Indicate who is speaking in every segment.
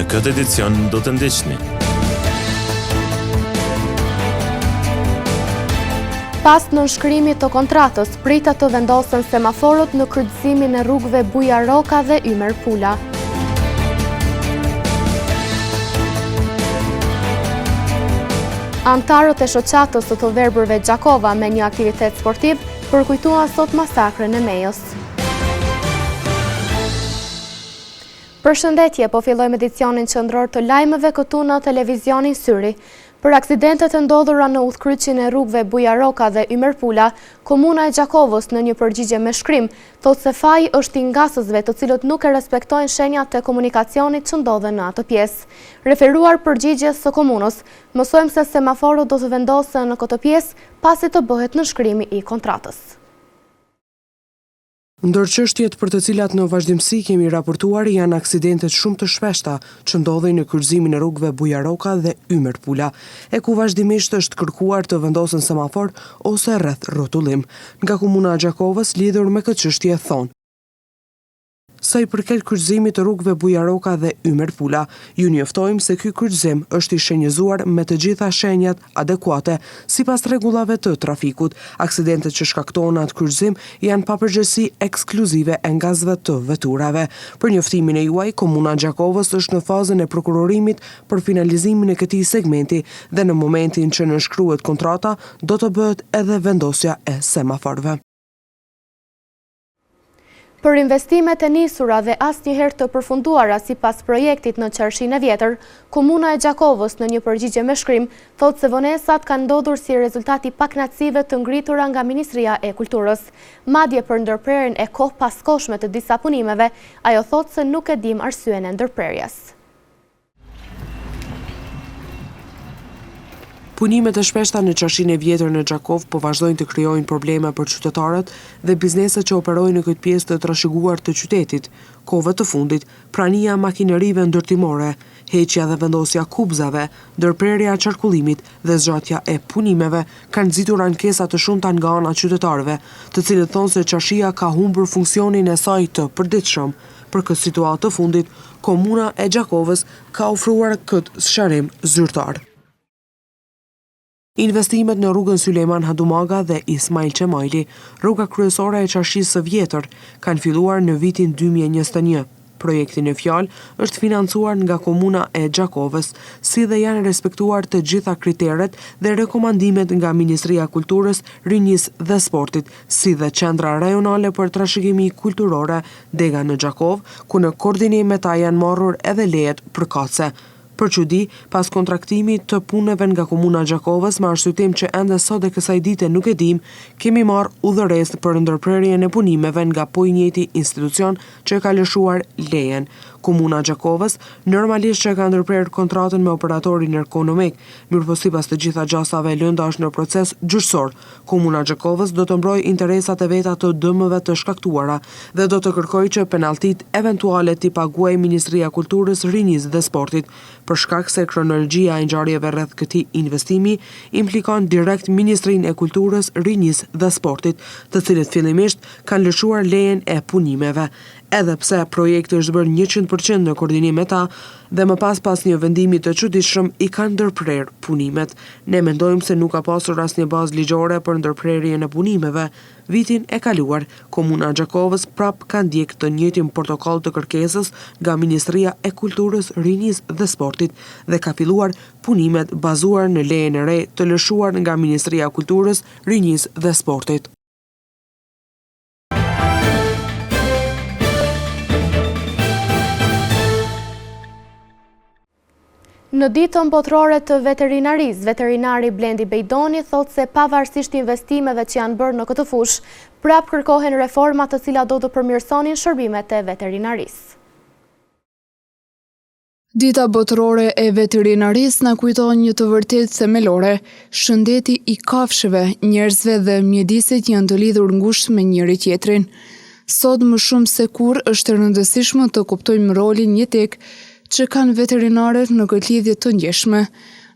Speaker 1: Në këtë edicion do të ndiqni.
Speaker 2: Pas nënshkrimit të kontratës, pritet të vendosen semaforët në kryqëzimin e rrugëve Bujar Roka dhe Ymer Pula. Anëtarët e shoqatës së të verbërve Gjakova me një aktivitet sportiv përkujtuan sot masakrën e Mejës. Përshëndetje, po fillojmë edicionin qendror të lajmeve këtu në televizionin Syri. Për aksidentet e ndodhura në udhëkryqin e rrugëve Bujar Roka dhe Ymer Pula, Komuna e Gjakovës në një përgjigje me shkrim, thotë se faji është i ngasësve të cilët nuk e respektojnë shenjat e komunikacionit që ndodhen në atë pjesë. Referuar përgjigjes së komunës, mësojmë se semaforët do të vendosen në këtë pjesë pasi të bëhet nënshkrimi i kontratës.
Speaker 3: Ndër çështjet për të cilat në vazhdimësi kemi raportuar janë aksidentet shumë të shpeshta që ndodhin në kryqëzimin e rrugëve Bujar Roka dhe Ymer Pula, e ku vazhdimisht është kërkuar të vendosen semaforë ose rrethrrotullim. Nga Komuna e Gjakovës lidhur me këtë çështje thonë. Sa i përket kryqëzimit të rrugëve Bujar Roka dhe Ymer Pula, ju njoftojmë se ky kryqëzim është i shenjëzuar me të gjitha shenjat adekuate sipas rregullave të trafikut. Aksidentet që shkaktohen në atë kryqëzim janë papërgjegjësi ekskluzive e ngasësve të veturave. Për njoftimin e juaj, Komuna e Gjakovës është në fazën e prokurorimit për finalizimin e këtij segmenti dhe në momentin që nënshkruhet kontrata do të bëhet edhe vendosja e semaforëve.
Speaker 2: Për investimet e nisura dhe asnjëherë të përfunduara sipas projektit në Çarshinë e Vjetër, Komuna e Gjakovës në një përgjigje me shkrim, thotë se vonesat kanë ndodhur si rezultat i pakënaqësive të ngritura nga Ministria e Kulturës. Madje për ndërprerjen e kohëpaskohshme të disa punimeve, ajo thotë se nuk e dimë arsyen e ndërprerjes.
Speaker 3: Punimet e shpeshta në Çarshinë e Vjetër në Gjakovë po vazhdojnë të krijojnë probleme për qytetarët dhe bizneset që operojnë në këtë pjesë të trashëguar të qytetit. Kohëve të fundit, prania e makinerive ndërtimore, heqja dhe vendosja e kubëzave, ndërprerja e qarkullimit dhe zgjatja e punimeve kanë nxitur ankesa të shumta nga ana e qytetarëve, të cilët thonë se çarshia ka humbur funksionin e saj të përditshëm. Për këtë situatë të fundit, Komuna e Gjakovës ka ofruar këtë sqarim zyrtar. Investimet në rrugën Sylejman Hadumaga dhe Ismail Qemajli, rruga kryesore e Çarshisë së Vjetër, kanë filluar në vitin 2021. Projekti në fjalë është financuar nga Komuna e Gjakovës, si dhe janë respektuar të gjitha kriteret dhe rekomandimet nga Ministria e Kulturës, Rinisë dhe Sportit, si dhe Qendra Rajonale për Trashëgimi Kulturore, dega në Gjakovë, ku në koordinim me ta janë marrur edhe lejet përkatëse. Për çudi, pas kontraktimit të punëve nga Komuna e Gjakovës me arsyetim që ende sot e kësaj dite nuk e dimë, kemi marrë urdhëresë për ndërprerjen e punimeve nga po i njëjti institucion që e ka lëshuar lejen. Komuna e Gjakovës, normalisht që e ka ndërprerë kontratën me operatorin ekonomik, mirëpo sipas të gjitha gjasave lënda është në proces gjyqësor, Komuna e Gjakovës do të mbrojë interesat e veta të dëmeve të shkaktuara dhe do të kërkojë që penalltitë eventuale t'i paguajë Ministria e Kulturës, Rinisë dhe Sportit, për shkak se kronologjia e ngjarjeve rreth këtij investimi implikon direkt Ministrinë e Kulturës, Rinisë dhe Sportit, të cilët fillimisht kanë lëshuar lejen e punimeve. Edhe pse projekti është bërë 100% në koordinim me ta dhe më pas pas një vendimi të çuditshëm i kanë ndërprerë punimet. Ne mendojmë se nuk ka pasur asnjë bazë ligjore për ndërprerjen e punimeve. Vitin e kaluar, Komuna e Gjakovës prapë ka ndjekë të njëjtin protokoll të kërkesës nga Ministria e Kulturës, Rinisë dhe Sportit dhe ka filluar punimet bazuar në lejen e re të lëshuar nga Ministria e Kulturës, Rinisë dhe Sportit.
Speaker 2: Në ditën botërore të veterinarisë, veterinari Blendi Bejdoni thotë se pavarësisht investimeve që janë bërë në këtë fushë, prapë kërkohen reforma të cilat do të përmirësonin shërbimet e veterinarisë.
Speaker 4: Dita Botërore e Veterinarisë na kujton një të vërtetë themelore, shëndeti i kafshëve, njerëzve dhe mjedisit janë të lidhur ngushtë me njëri-tjetrin. Sot më shumë se kurrë është e rëndësishme të kuptojmë rolin jetik që kanë veterinarët në këtë lidhje të ndjeshme.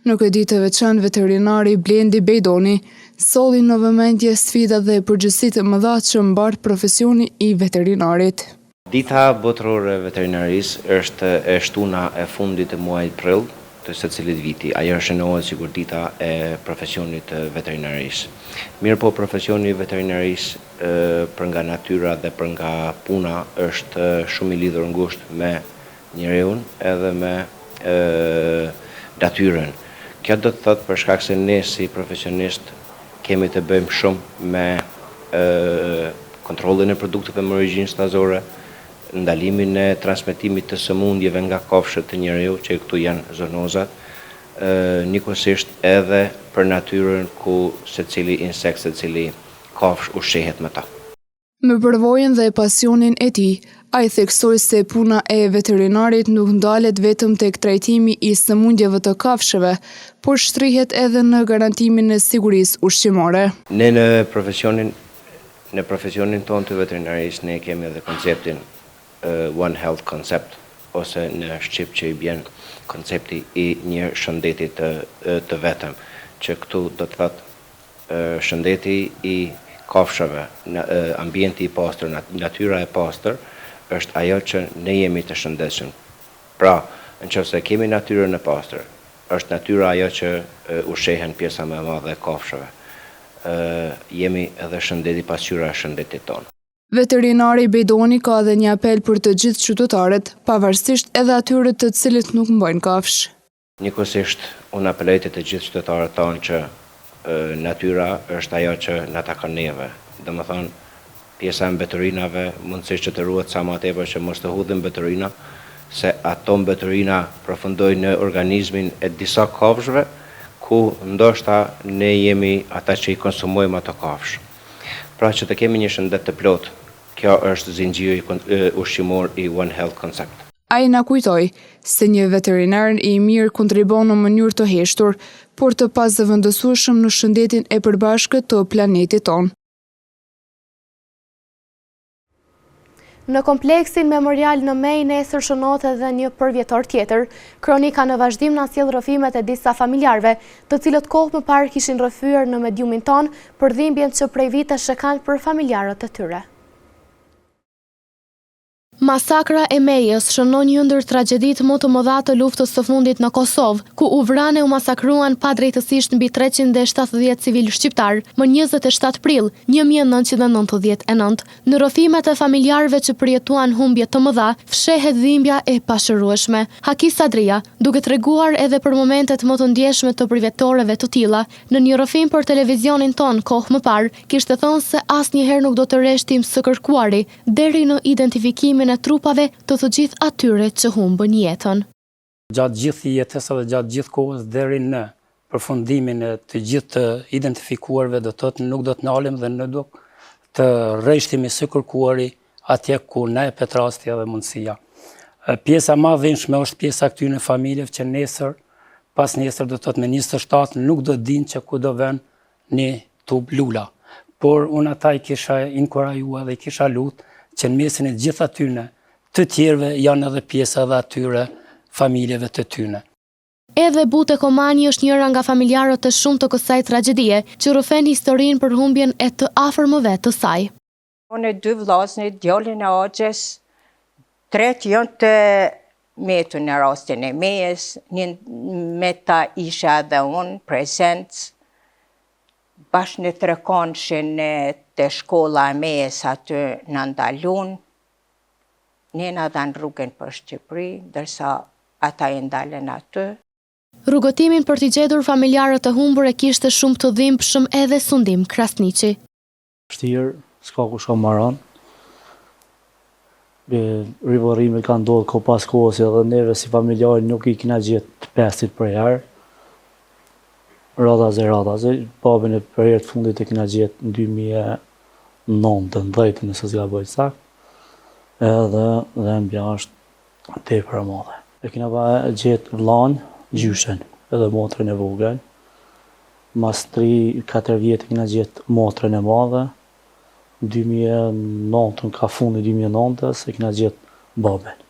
Speaker 4: Në këtë ditë të veçantë veterinari Blendi Bejdoni solli në vëmendje sfidat dhe përgjegjësitë e mëdha që mbart profesioni i veterinarit.
Speaker 5: Dita Botërore e Veterinarisë është e shtuna e fundit e muajit prill të secilit viti. Ajo shënohet sikur dita e profesionit të veterinarisë. Mirëpo profesioni i veterinarisë për nga natyra dhe për nga puna është shumë i lidhur ngushtë me njeriun edhe me natyrën. Kjo do të thotë për shkak se ne si profesionistë kemi të bëjmë shumë me kontrollin e produkteve me origjinë shtazore, ndalimin e transmetimit të sëmundjeve nga kafshët te njeriu, që këtu janë zoonozat, njëkohësisht edhe për natyrën ku secili insekt, secili kafshë ushqehet me ta.
Speaker 4: Me përvojën dhe pasionin e tij, ai theksoi se puna e veterinarit nuk ndalet vetëm tek trajtimi i sëmundjeve të kafshëve, por shtrihet edhe në garantimin e sigurisë ushqimore.
Speaker 5: Ne në profesionin në profesionin tonë të veterinarisë ne kemi edhe konceptin One Health Concept ose në shqip që i bjen koncepti i një shëndeti të të vetëm, që këtu do të thotë Shëndeti i kafshëve, ambienti i pastër, natyra e pastër është ajo që ne jemi të shëndetshëm. Pra, në qoftë se kemi natyrën e pastër, është natyra ajo që ushqehen pjesa më e madhe e kafshëve. Jemi edhe shëndeti pasqyra e shëndetit tonë.
Speaker 4: Veterinari Bejdoni ka edhe një apel për të gjithë qytetarët, pavarësisht edhe atyre të cilët nuk mbajnë kafshë.
Speaker 5: Njëkohësisht, unë apeloj te të gjithë qytetarët tanë që natyra është ajo që na takon neve. Domethënë, pjesa e mbeturinave mundësisht që të ruhet sa ma tepër që mos të hudhim mbeturina, se ato mbeturina përfundojnë në organizmin e disa kafshëve, ku ndoshta ne jemi ata që i konsumojmë ato kafshë. Pra që të kemi një shëndet të plotë, kjo është zinxhiri ushqimor i One Health Concept.
Speaker 4: Ai na kujtoi se një veteriner i mirë kontribuon në mënyrë të heshtur, por të pazëvendësueshëm në shëndetin e përbashkët të planetit tonë.
Speaker 2: Në kompleksin memorial në Mejë nesër shënohet edhe një përvjetor tjetër. Kronika në vazhdim na sjell rrëfimet e disa familjarëve, të cilët kohë më parë kishin rrëfyer në mediumin tonë për dhimbjen që prej vitesh e kanë për familjarët e tyre. Masakra e Mejës shënon një ndër tragjeditë më të mëdha të luftës së fundit në Kosovë, ku u vranë e u masakruan padrejtësisht mbi 370 civilë shqiptarë më 27 prill 1999. Në rrëfimet e familjarëve që përjetuan humbje të mëdha, fshehet dhimbja e pashërueshme. Haki Sadria, duke treguar edhe për momentet më të ndjeshme të përvjetoreve të tilla, në një rrëfim për televizionin tonë kohë më parë, kishte thënë se asnjëherë nuk do të reshtim së kërkuari, deri në identifikimin e trupave të të gjithë atyre që humbën jetën.
Speaker 6: Gjatë gjithë jetës edhe gjatë gjithë kohës deri në përfundimin e të gjithë të identifikuarve do të thotë nuk do të nalim dhe nuk do të reshtimi së kërkuari atje ku na jepet rasti edhe mundësia. Pjesa ma e dhimbshme është pjesa e këtyne familjeve që nesër, pasnesër do të thotë me 27 nuk do të dinë që ku do vënë një tub lula. Por unë ata i kisha inkurajua dhe i kisha lut që në mesin e gjithë atyne të tjerëve janë edhe pjesa edhe atyre familjeve të tyne.
Speaker 2: Edhe Bute Komani është njëra nga familjarët e shumtë të kësaj tragjedie, që rrëfen historinë për humbjen e të afërmëve të saj.
Speaker 7: Unë dy vllaznit, djalin e axhës, tretë janë të metun në rastin e Mejës, një me ta isha edhe unë, prezent, bash në trekëndëshin te shkolla e Mejës aty na ndalun, ne na dhanë rrugën për Shqipëri, ndërsa ata i ndalën aty.
Speaker 2: Rrugëtimin për t'i gjetur familjarët e humbur e kishte shumë të dhimbshëm edhe Sundim Krasniqi.
Speaker 8: Vështirë, s'ka ku shkon ma rëndë. Rivorrimet kanë ndodhë kohë pas kohës edhe neve si familjarë nuk i kena gjetë të pestit përherë. Radhazi, radhazi, babën e për herë të fundit e kena gjetë në 2009, në 10 nëse s'gaboj sakt. Edhe dhembja është tepër e madhe. E kena pa gjetë vllanë, gjyshen, edhe motrën e vogël. Mas tri, katër vjet e kena gjetë motrën e madhe, në 2009-ën, ka fundi 2009-ës, e kena gjetë babën.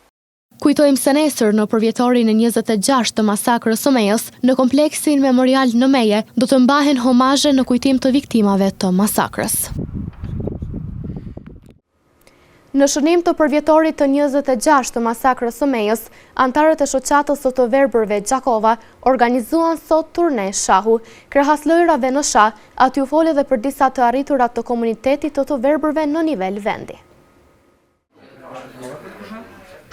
Speaker 2: Kujtojmë se nesër, në përvjetorin e 26 të masakrës së Mejës, në kompleksin memorial në Meje, do të mbahen homazhe në kujtim të viktimave të masakrës. Në shënim të përvjetorit të 26 të masakrës së Mejës, anëtarët e shoqatës së të verbërve Gjakova organizuan sot turne shahu. Krahas lojërave në shah, aty u fol edhe për disa të arritura të komunitetit të të verbërve në nivel vendi.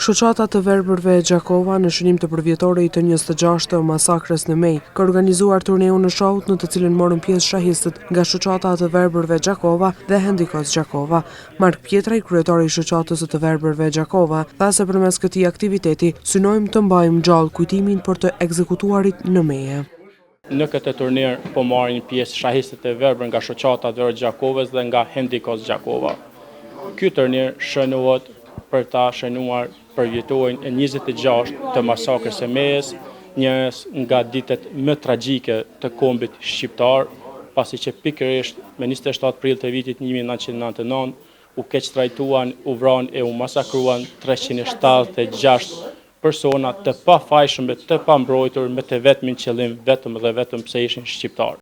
Speaker 3: Shoqata e të Verbërve Gjakova në shënim të përvjetorit të 26 të masakrës në Mejë, ka organizuar turneun e shahut në të cilën morën pjesë shahistët nga Shoqata e të Verbërve Gjakova dhe Handikos Gjakova. Mark Pjetraj, kryetari i Shoqatës së të Verbërve Gjakova, tha se përmes këtij aktiviteti synojmë të mbajmë gjallë kujtimin për të ekzekutuarit në Mejë.
Speaker 9: Në këtë turnir po marrin pjesë shahistët e verbër nga Shoqata e të Verbërve Gjakovës dhe nga Handikos Gjakova. Ky turnir shënohet për ta shënuar përvjetorin e 26 të masakrës së Mejës, njërës nga ditët më tragjike të kombit shqiptar, pasi që pikërisht me 27 prill të vitit 1999 u keqtrajtuan, u vranë e u masakruan 376 Persona të pafajshëm e të pambrojtur me të vetmin qëllim vetëm dhe vetëm pse ishin shqiptarë.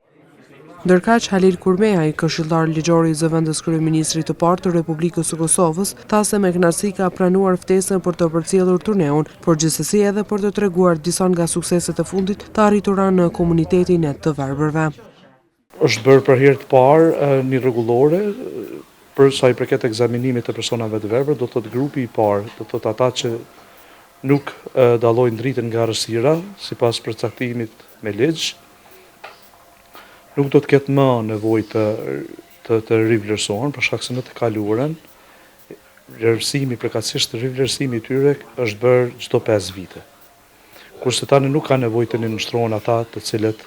Speaker 3: Ndërkaq, Halil Kurmehaj, këshilltar ligjor i zëvendëskryeministrit të parë të Republikës së Kosovës, tha se me kënaqësi ka pranuar ftesën për të përcjellur turneun, por gjithsesi edhe për të treguar disa nga sukseset e fundit të arritura në komunitetin e të verbërve.
Speaker 10: Është bërë për herë të parë një rregullore për sa i përket ekzaminimit të personave të verbër, do të thotë grupi i parë, do të thotë ata që nuk dallojnë dritën nga errësira, sipas përcaktimit me ligj, nuk do të ketë më nevojë të të, të rivlerësohen, për shkak se në të kaluarën vlerësimi, përkatësisht rivlerësimi i tyre është bërë çdo 5 vite. Kurse tani nuk ka nevojë të nënshtrohen ata të cilët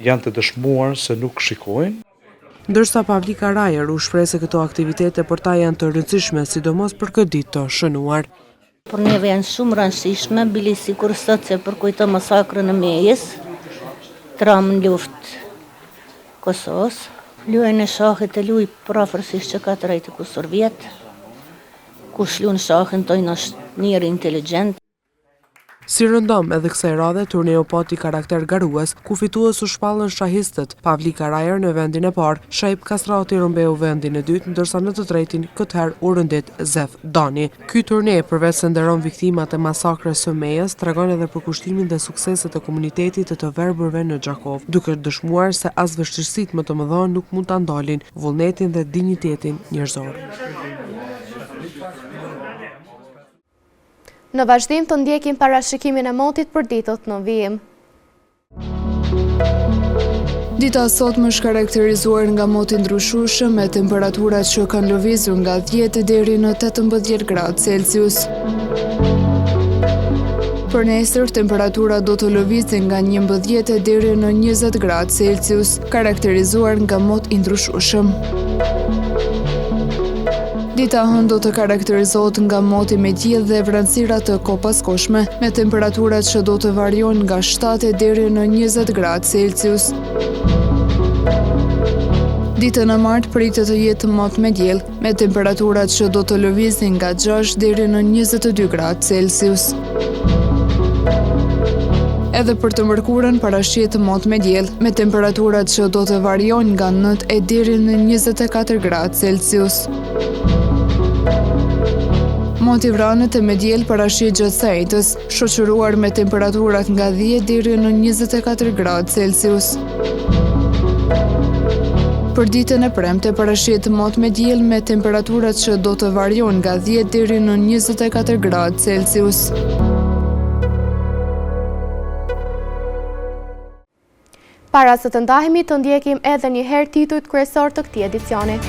Speaker 10: janë të dëshmuar se nuk shikojnë.
Speaker 3: Ndërsa Pavlika Rajer u shpreh se këto aktivitete për ta janë të rëndësishme, sidomos për këtë ditë të shënuar.
Speaker 11: Për neve janë shumë rëndësishme, bile sikur sot se përkujtojmë masakrën e Mejës, të ramë në luftë Kosovës. Lojën e shahit e luj përafërsisht që 40 e kusur vjet. Kush lun shahin thojnë është njeri inteligjent.
Speaker 3: Si rëndom, edhe kësaj radhe turneu pati karakter garues, ku fitues u shpallën shahistët, Pavlika Rajer në vendin e parë, Shaip Kastrati rrëmbeu vendin e dytë, ndërsa në të tretin këtë herë u rendit Zef Dani. Ky turne, përveç se nderon viktimat e masakrës së Mejës, tregon edhe përkushtimin dhe sukseset e komunitetit të të verbërve në Gjakovë, duke dëshmuar se as vështirësitë më të mëdha nuk mund ta ndalin vullnetin dhe dinjitetin njerëzor.
Speaker 2: Në vazhdim të ndjekim parashikimin e motit për ditët në vijim.
Speaker 4: Dita e sotme është karakterizuar nga mot i ndryshueshëm me temperatura që kanë lëvizur nga 10 deri në 18 gradë Celsius. Për nesër, temperaturat do të lëvizin nga 11 deri në 20 gradë Celsius. Karakterizuar nga mot i ndryshueshëm. Dita e hënë do të karakterizohet nga moti me diell dhe vranësira të kohëpaskohshme, me temperaturat që do të variojnë nga 7 deri në 20 gradë Celsius. Ditën e martë pritet të jetë mot me diell, me temperaturat që do të lëvizin nga 6 deri në 22 gradë Celsius. Edhe për të mërkurën parashihet mot me diell, me temperaturat që do të variojnë nga 9 e deri në 24 gradë Celsius. Mot i vranët e me diell parashihet gjatë së enjtes, shoqëruar me temperaturat nga 10 deri në 24 gradë Celsius. Për ditën e premte parashihet mot me diell me temperaturat që do të variojnë nga 10 deri në 24 gradë Celsius.
Speaker 2: Para se të ndahemi të ndjekim edhe një herë titujt kryesorë të këtij edicioni.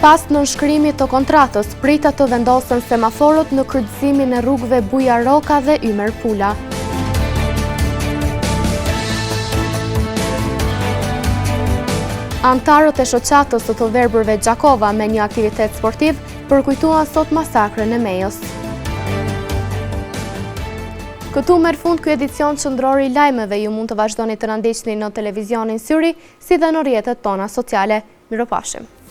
Speaker 2: Pas nënshkrimit të kontratës, pritet të vendosen semaforët në kryqëzimin e rrugëve Bujar Roka dhe Ymer Pula. Anëtarët e shoqatës së të verbërve Gjakova me një aktivitet sportiv përkujtuan sot masakrën e Mejës. Këtu merr fund ky edicion qendror i lajmeve, ju mund të vazhdoni të na ndiqni në televizionin Syri, si dhe në rrjetet tona sociale. Mirupafshim!